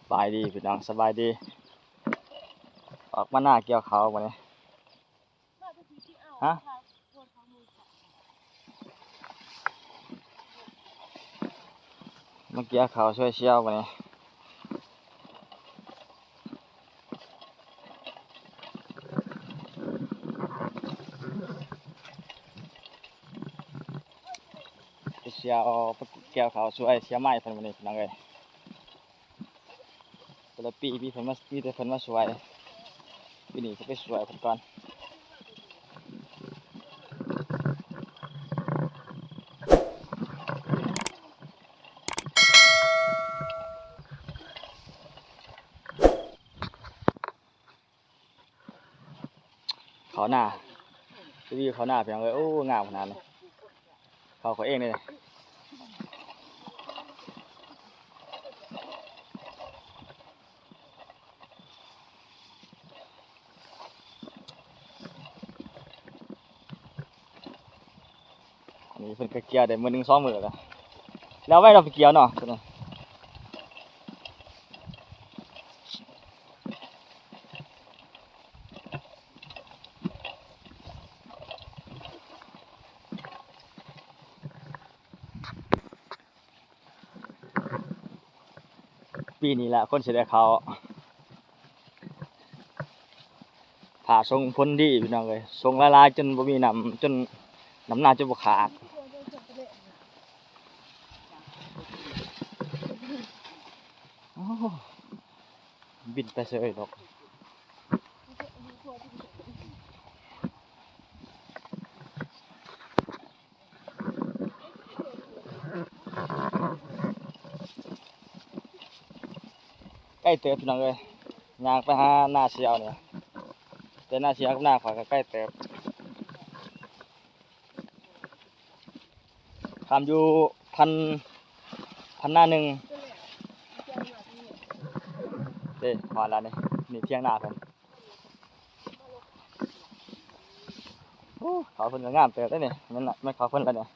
ສະບາຍດີພີ່ນ້ອງ ສະບາຍດີ. ອອກມານາກ່ຽວເຂົ້າບັດນີ້ ຮະ ມາກ່ຽວເຂົ້າຊ່ວຍສ່ຽວບັດນີ້. ໄປສ່ຽວ ໄປກ່ຽວເຂົ້າຊ່ວຍສ່ຽວໄມ້ເພິ່ນມື້ນີ້ພີ່ນ້ອງເອີຍ. ແຕ່ລະປີມີເພິ່ນມາ ມີແຕ່ເພິ່ນມາຊ່ວຍ ປີນີ້ກໍໄປຊ່ວຍເພິ່ນກ່ອນ. ເຂົ້ານາ ໄປວິວເຂົ້ານາພີ່ນ້ອງເອີຍ. ໂອ້ ງາມຂະໜາດນີ້ ເຂົ້າຂ້ອຍເອງເດ້. ອັນນີ້ເພິ່ນກໍກ່ຽວໄດ້ມື້ໜຶ່ງສອງມື້ແລ້ວ ແລ້ວໄວ້ເຮົາໄປກ່ຽວເນາະ. ປີນີ້ແຫຼະຄົນຊິໄດ້ເຂົ້າ ຟ້າສົ່ງຜົນດີພີ່ນ້ອງເອີຍ ສົ່ງຫຼາຍໆ ຈົນບໍ່ມີນ້ຳ ຈົນນ້ຳນາຈົນບໍ່ຂາດ. ໂອ້ ບິນໄປເສີຍດອກ. ໃກ້ເຕີບພີ່ນ້ອງເອີຍ ຍ່າງໄປຫານາສ່ຽວນີ້ ແຕ່ນາສ່ຽວກັບນາຂ້ອຍກໍໃກ້ເຕີບ. ຂ້າມຢູ່ພັນ ພັນນາໜຶ່ງເດ້ ຮອດແລ້ວນີ້ ນີ້ຖຽງນາເພິ່ນ. ໂອ້ ເຂົ້າເພິ່ນກໍງາມເຕີບເດ້ນີ້ ແມ່ນລະ ແມ່ນເຂົ້າເພິ່ນລະນີ້.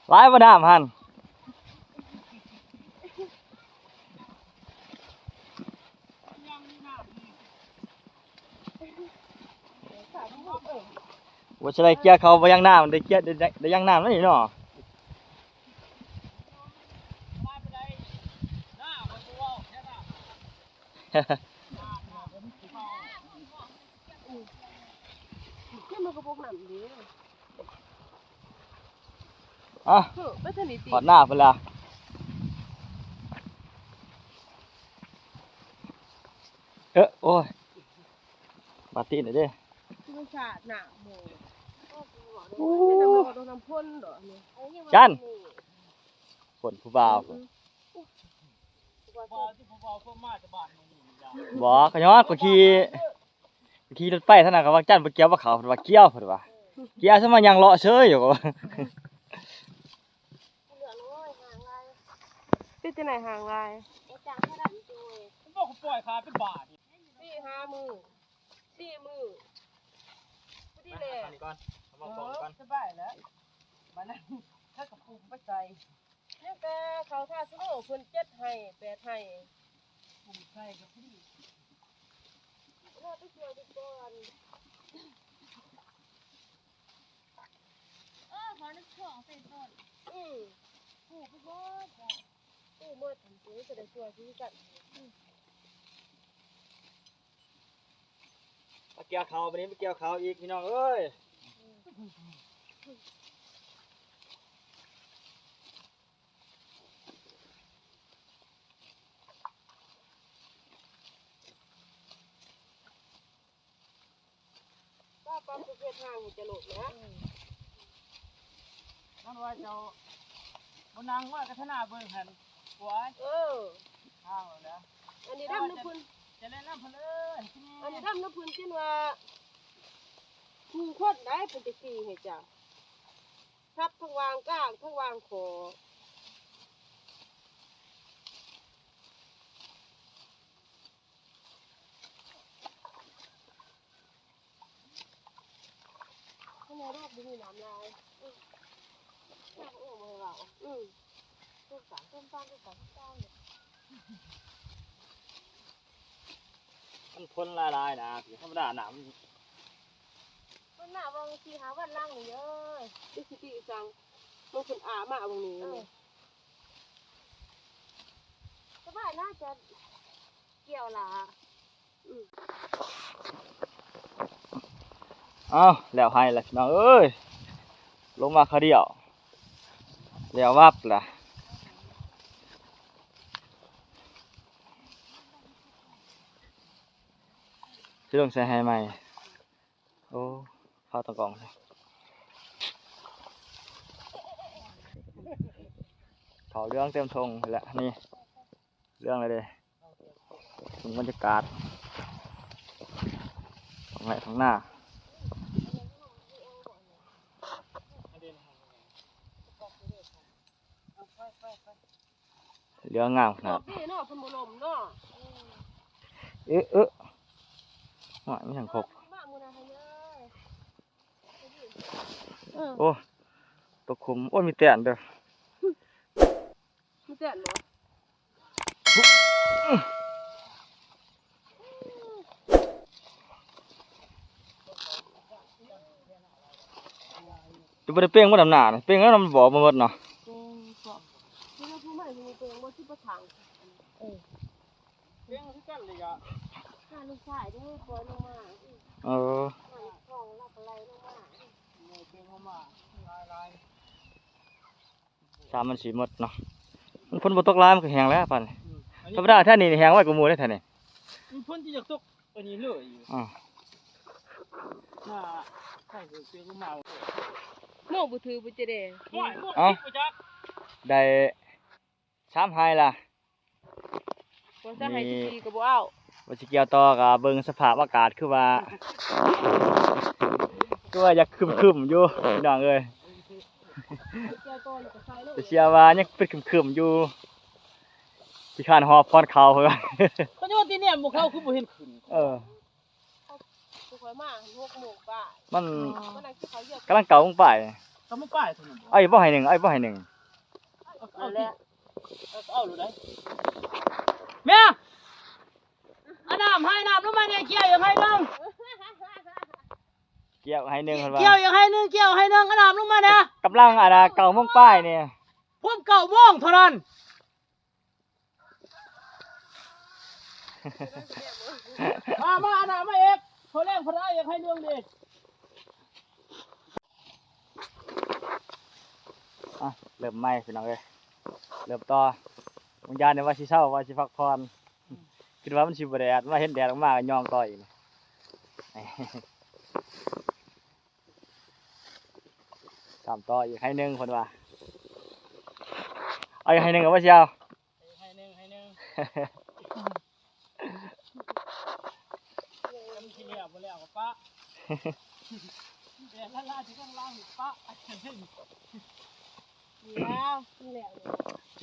ຫຼາຍບໍ່ນ້ຳຫັ້ນ? ວ່າຊິໄດ້ກ່ຽວເຂົ້າບໍ່ຍັງນ້ຳ ໄດ້ກ່ຽວ ໄດ້ ໄດ້ຍັງນ້ຳແລ້ວນີ້ເນາະ. ມັນກໍບໍ່ນ້ຳເດ້. ອ່ະ ເອີ ໄປທາງນີ້ຕິ ຮອດໜ້າເພິ່ນລະ. ເອີ ໂອ້ຍ ບາດຕີນເດ້ ທຳມະຊາດນ້ຳໂມ. ໂອ້ ແມ່ນນ້ຳຮ້ອນ ນ້ຳຝົນດອກນີ້ ຈັນ ຝົນຜູ້ບ່າວ. ອືມ ບໍ່ ຂ້ອຍຍ້ອນຂ້ອຍຂີ່ ຂີ່ລົດໄປທາງນັ້ນ ເຂົາວ່າ ຈັນບໍ່ກ່ຽວບໍ່ເຂົ້າ ເພິ່ນວ່າກ່ຽວ ເພິ່ນວ່າ ກ່ຽວຊະ ມາຍ່າງເລາະເຊີຍຢູ່. ເປັນຈັ່ງໃດຫ່າງຫຼາຍ? ບໍ່ ຂ້ອຍປ່ອຍຂາຍເປັນບາດ ສີ່ຫ້າມື້ ສີ່ມື້ ພໍດີແຫຼະ. ອັນນີ້ກ່ອນ ເອົາມາກ່ອນ ສະບາຍແລ້ວ ບາດນັ້ນເຮົາກໍປຸງໄປໃສ່ ຍັງແຕ່ເຂົາທ່າສະໂນ ເພິ່ນເຈັດໄຮ່ແປດໄຮ່ ປຸງໃສ່ກໍພໍດີ ລໍໄປຊ່ວຍເພິ່ນກ່ອນ. ເອີ ເຂົານັ້ນຊ່ວງໃສ່ຕົ້ນ ອື ປູກໄປເບິດແລ້ວ ປູກໝົດ ເພິ່ນຈະໄດ້ຊ່ວຍຄືກັນ. ມາກ່ຽວເຂົ້າ ບາດນີ້ມາກ່ຽວເຂົ້າອີກ ພີ່ນ້ອງເອີຍ. ປ້າປັບປະເພດທາງໃຫ້ຈະໂລດນະ ອືມ ມັນວ່າເຈົ້າບໍ່ນັ່ງວ່າກະທະນາເບິ່ງຫັ້ນ ໂອ້ຍ ເອີ ທາງແລ້ວນະ ອັນນີ້ດຳນຳເພິ່ນ ຈະແນະນຳເພິ່ນເອີຍ ອັນນີ້ດຳນຳເພິ່ນ ຈົນວ່າຜູ້ຄົນໃດເພິ່ນຈະຂີ່ໃຫ້ເຈົ້າ. ທັບທັງວາງກ້າງ ທັງວາງຂໍ ຂະໜາດດອກ ທີ່ມີນ້ຳຫຼາຍ ອືມ ນ້ຳເອງບໍ່ໃຫ້ເວົ້າ ອືມ ຕົ້ນສາງຕົ້ນຕານ ຕົ້ນສາງຕົ້ນຕານ ມັນພົນຫຼາຍໆນະ ທຳມະດານ້ຳ ມັນມາຫວ່າງສີ່ຫ້າວັນຫຼັງນີ້ເອີຍ ຈັກຊິຕິອີ່ສັງ ມັນຂຶ້ນອາມາຫວ່າງນີ້ ເອີ ສະບາຍນະ ຈະກ່ຽວລະ ອືມ ເອົ້າ ແລ້ວໄຮ່ລະພີ່ນ້ອງເອີຍ ລົງມາຄາວດຽວ ແລ້ວວັບລະ ຊິລົງໃສ່ໄຮ່ໃໝ່. ໂອ້ ເຂົ້າຕະກອງ ເຂົ້າເຫຼືອງເຕັມທົ່ງແຫຼະ ນີ້ເຫຼືອງແລ້ວເດ້ ເບິ່ງບັນຍາກາດ ທັງໄຮ່ທັງນາ ເຫຼືອງງາມຂະໜາດ ໂຊກດີເນາະ ເພິ່ນບໍ່ລົມເນາະ ເອີ ເອີ ໂອ້ຍ ມີຫຍັງຄົກ ເອີ ໂອ້ ຕົກຂຸມ ໂອ້ຍ ມີແຕນເດີ ມີແຕນບໍ່? ຈະບໍ່ໄດ້ເປັ່ງບໍ່ ດຳນານະ ເປັ່ງແລ້ວນະ ມັນບໍ່ ບໍ່ໝົດເນາະ ເປັ່ງກໍ ເປັງຄືກັນເລີຍອະ ຫາລູກຊາຍເດ້ ປ່ອຍລົງມາ ເອີ ນ້ອງລາວກໍໄລ່ລົງມາ ເປັງລົງມາຫຼາຍໆ ຊ້ຳມັນຊິໝົດເນາະ ມັນຝົນບໍ່ຕົກຫຼາຍ ມັນກໍແຫ້ງແລ້ວປານນີ້ ອືມ ທຳມະດາແຖວນີ້ແຫ້ງໄວກວ່າໝູ່ເດ້ແຖວນີ້ ມັນຝົນຊິຢາກຕົກປານນີ້ເລີຍ ອືມ ໜ້າໃສ່ເສື້ອເສື້ອມາ ໂມບໍ່ຖືບໍ່ຈະແດ່ ໂອ້ຍ ໂມ ເອົ້າ ຜິດບໍ່ຈັກ ໄດ້ ສາມໄຮ່ລະ ບໍ່ສາມໄຮ່ ນີ້ ຊິສີ່ກໍບໍ່ເອົາ ວ່າຊິກ່ຽວຕໍ່ ກໍເບິ່ງສະພາບອາກາດ ຄືວ່າ ຄືວ່າຢາກຄຶ້ມໆຢູ່ ພີ່ນ້ອງເອີຍ ກ່ຽວຕໍ່ແລ້ວກໍໃສ່ເລີຍ ແຕ່ເຊື່ອວ່າຍັງເປັນຄຶ້ມໆຢູ່ ຂີ້ຄ້ານຫອບພອນເຂົ້າ ເພິ່ນວ່າ ກໍຍັງວ່າຕິແນມບໍ່ເຂົ້າ ຄືບໍ່ເຫັນຂຶ້ນ ເອີ ຂ້ອຍມາຫົກໂມງປາຍ ມັນ ມັນນັ່ງກິນເຂົ້າຢຽບ ກຳລັງເກົ້າໂມງປາຍ ເກົ້າໂມງປາຍເທົ່ານັ້ນ ເອົາອີກບໍ່ໄຮ່ໜຶ່ງ ເອົາອີກບໍ່ໄຮ່ໜຶ່ງ ເອົາ ເອົາ ເອົາໂລດໄດ໋ ແມ່ ອາບນ້ຳໃຫ້ ນ້ຳລົງມາແດ່ ກ່ຽວອີກໄຮ່ໜຶ່ງ ກ່ຽວໄຮ່ໜຶ່ງ ເພິ່ນວ່າ ກ່ຽວອີກໄຮ່ໜຶ່ງ ກ່ຽວໄຮ່ໜຶ່ງ ອາບນ້ຳລົງມາແດ່ ກຳລັງ ອັນນ່າ ເກົ້າໂມງປາຍນີ້ ພວມເກົ້າໂມງເທົ່ານັ້ນ ມາ ມາ ອັນນ່າ ມາເອກ ພໍແລງພໍໄດ້ ຢາກໃຫ້ເລື່ອງດີ ອ່ະ ເລີ່ມໃໝ່ພີ່ນ້ອງເອີຍ ເລີ່ມຕໍ່ ວາງຢານນີ້ວ່າຊິເຊົາ ວ່າຊິພັກຜ່ອນ ອືມ ຄິດວ່າມັນຊິບໍ່ແດດ ມາເຫັນແດດອອກມາກໍຍ່ອງຕໍ່ອີກ ຊ້ຳຕໍ່ອີກໄຮ່ໜຶ່ງເພິ່ນວ່າ ເອົາອີກໄຮ່ໜຶ່ງກໍບໍ່ຊິເອົາ ໄຮ່ໜຶ່ງ ໄຮ່ໜຶ່ງ ມັນຊິແລ້ວບໍ່ແລ້ວກໍປະ ແດດລ້າໆ ຊິຕ້ອງລ້າງປະ ແລ້ວ ແລ້ວ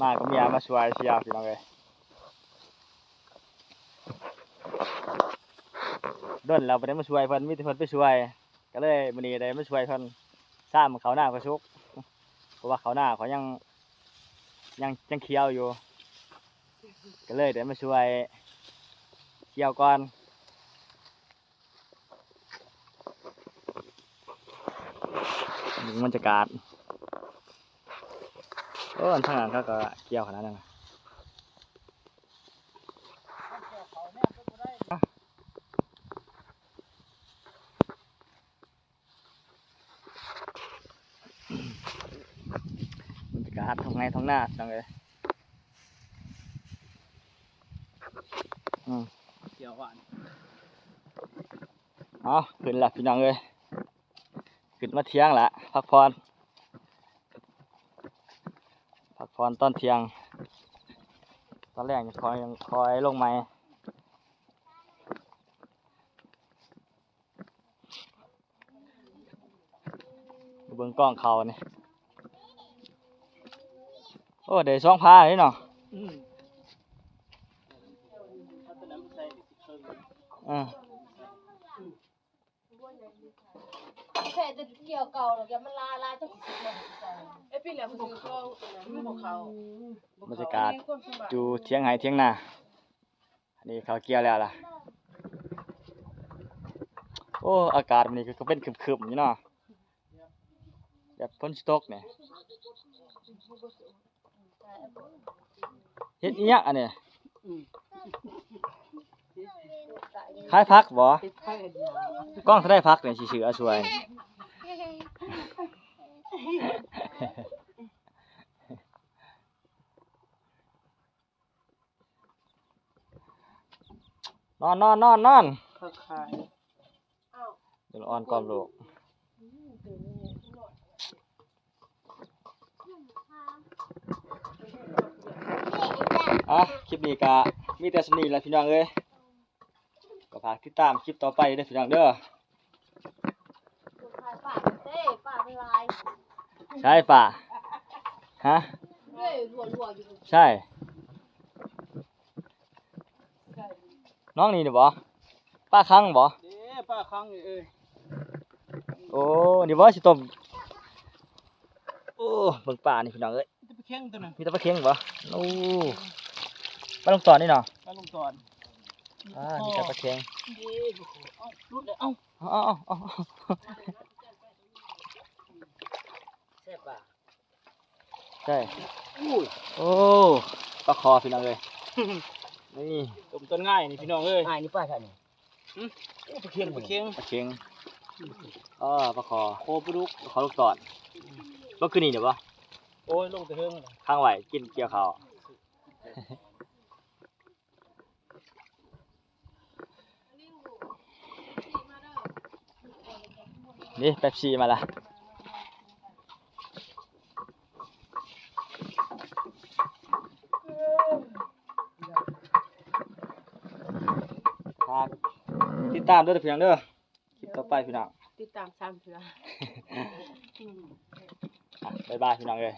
ມາກໍເມຍມາຊ່ວຍເຊຍ ພີ່ນ້ອງເອີຍ ດົນແລ້ວບໍ່ໄດ້ມາຊ່ວຍເພິ່ນ ມີແຕ່ເພິ່ນໄປຊ່ວຍ ກໍເລີຍມື້ນີ້ໄດ້ມາຊ່ວຍເພິ່ນ ຊາມເຂົ້ານາກໍສຸກ ເພາະວ່າເຂົ້ານາກໍຍັງ ຍັງ ຍັງຂຽວຢູ່ ກໍເລີຍໄດ້ມາຊ່ວຍກ່ຽວກ່ອນ ເບິ່ງບັນຍາກາດ ໂອ້ ທາງນັ້ນເຂົາກໍກ່ຽວຂະໜາດນັ້ນ ບັນຍາກາດທົ່ງໄຮ່ທົ່ງນາ ພີ່ນ້ອງເອີຍ ອືມ ເອົາ ຂຶ້ນລະພີ່ນ້ອງເອີຍ ຂຶ້ນມາທ່ຽງລະ ພັກຜ່ອນ ພັກຜ່ອນຕອນທ່ຽງ ຕອນແລງຈັ່ງຄ່ອຍ ຈັ່ງຄ່ອຍລົງໃໝ່. ເບິ່ງກ້ອງເຂົານີ້ ໂອ້ ໄດ້ສອງພາເດ້ເນາະ ອືມ ເອີ. ແຄ່ແຕ່ກ່ຽວເກົ່າແລ້ວ ມັນລາ ລາ ຈັກສິມາໃສ່ ເອີຍ ປີແລ້ວມັນຄືເຂົາ ມັນບໍ່ເຂົ້າ ບັນຍາກາດຢູ່ຖຽງໄຮ່ຖຽງນາ ອັນນີ້ເຂົາກ່ຽວແລ້ວລະ. ໂອ້ ອາກາດມື້ນີ້ກໍເປັນຄຶມໆຢູ່ເນາະ ແບບຝົນຊິຕົກນີ້. ເຮັດອີ່ຫຍັງອັນນີ້? ອືມ ຂາຍຜັກບໍ? ເຮັດໄຂ່ອັນນີ້ ກ້ອງເທົ່າໃດຜັກນີ້ ຊິຊື້ເອົາຊ່ວຍ. ນອນ ນອນ ນອນ ນອນ ເຂົາຂາຍ ດຽວອ່ອນກ່ອມລູກ. ອ່ະ ຄລິບນີ້ກະມີແຕ່ສ່ຳນີ້ແຫຼະພີ່ນ້ອງເອີຍ ກໍຝາກຕິດຕາມຄລິບຕໍ່ໄປເດີພີ່ນ້ອງເດີ. ປາ ປາມັນຫຼາຍ ໃສປາ? ຮະ? ເອີຍ ຮົ່ວໆຢູ່ ໃສ? ນ້ອງນີ້ນີ້ບໍ? ປາຄັງບໍ? ເດ້ ປາຄັງນີ້ເອີຍ. ໂອ້ ນີ້ບໍຊິຕົ້ມ? ໂອ້ ເບິ່ງປານີ້ພີ່ນ້ອງເອີຍ ມີແຕ່ປາເຄັງຕົວນັ້ນ ມີແຕ່ປາເຄັງບໍ? ໂອ້ ປາລູກຕອນນີ້ເນາະ ປາລູກຕອນ. ອ່າ ມີແຕ່ປາເຄັງ ເດ້ ເອົ້າ ຫຼຸດແລ້ວ ເອົ້າ ເອົາ ເອົາ ເອົາ ເອົາ ແຊບປາ. ໃຊ່ ໂອ້ຍ ໂອ້ ປາຄໍພີ່ນ້ອງເອີຍ ນີ້ ຕົ້ມຕົ້ນງ່າຍນີ້ພີ່ນ້ອງເອີຍ ອ້າຍ ນີ້ປາຊະນີ້ ຫຶ? ໂອ້ ປາເຄັງ ປາເຄັງ ປາເຄັງ ອໍ ປາຄໍ ໂຄປາດຸກ ປາຄໍລູກຕອນ ບໍ່ຄືນີ້ເດ້ບໍ່? ໂອ້ຍ ລົງແຕ່ເທິງ ຄ້າງໄວ້ກິນກ່ຽວເຂົ້າ. ນີ້ເປັບຊີມາລະ ຝາກຕິດຕາມເດີພີ່ນ້ອງເດີ ຄລິບຕໍ່ໄປພີ່ນ້ອງ ຕິດຕາມສາມເທື່ອ ອ່ະ ບາຍບາຍພີ່ນ້ອງເອີຍ.